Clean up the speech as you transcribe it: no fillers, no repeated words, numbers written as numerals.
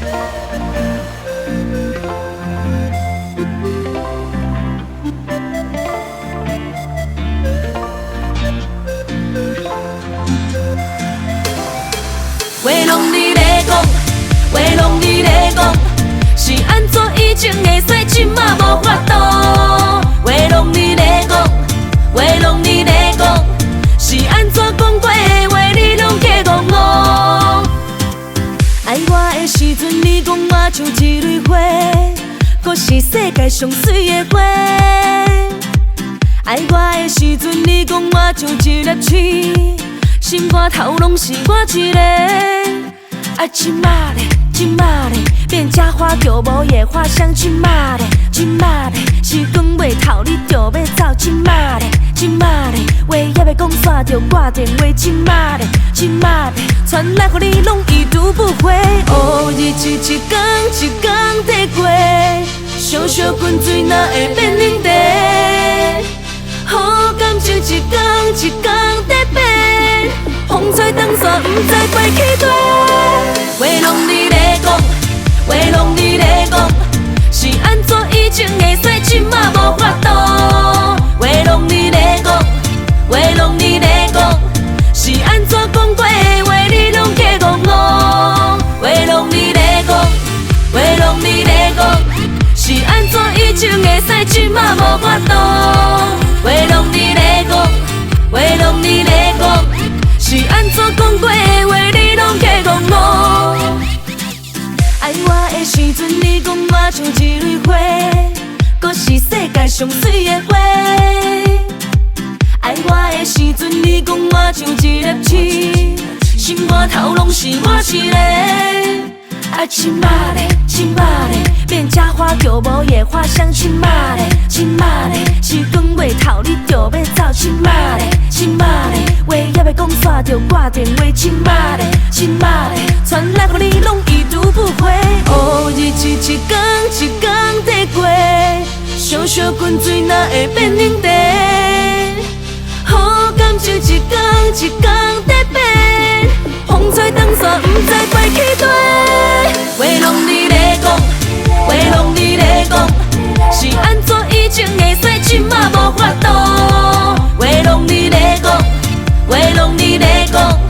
話攏你咧講，話攏你咧講，是按怎以前會使，這馬無法度。話攏你咧講，話攏你咧講，是按怎講過的話，你攏假戇戇。愛我的時陣，你講我像一蕊花，閣是世界上媠的花。愛我的時陣，你講我像一粒刺，心肝頭攏是我一個。啊，這馬咧，這馬咧，變這花叫無野花香。這馬咧，這馬咧，時光袂透，你就欲走。這馬咧，這馬咧，話猶未講煞就掛電話。這馬咧，這馬咧，傳來予你攏已讀不回。哦，日子一工一工在過，小小滾水哪會變奶茶？好感情一工一工在變，風吹轉煞，毋知飛去佗。話攏你咧講，話攏你咧講，是按怎以前會使，這馬無法度。話攏你咧講，話攏你咧講，是按怎講過的話，你攏假戇戇。話攏你咧講，話攏你咧講，是按怎以前會使，這馬無法度。話攏你咧講，話攏你咧講，是按怎講過的話，你攏假戇戇。愛我的時陣，你講我像一蕊花，閣是世界上媠的花。愛我的時陣，你講我像一粒刺，心肝頭攏是我一個。啊，這馬咧，這馬咧，變這花叫無野花香。這馬咧，這馬咧，時光袂透，你就欲走。這馬咧，這馬咧，話猶未講煞就掛電話。這馬咧，這馬咧，傳來予你攏已讀不回。哦，日子一工一工在過，小小滾水哪會變奶茶？好感情一工一工在變，風吹轉煞，毋知飛去佗。話攏你咧講，話攏你咧講，是按怎以前會使，這馬無法度。話攏你咧講，話攏你咧講。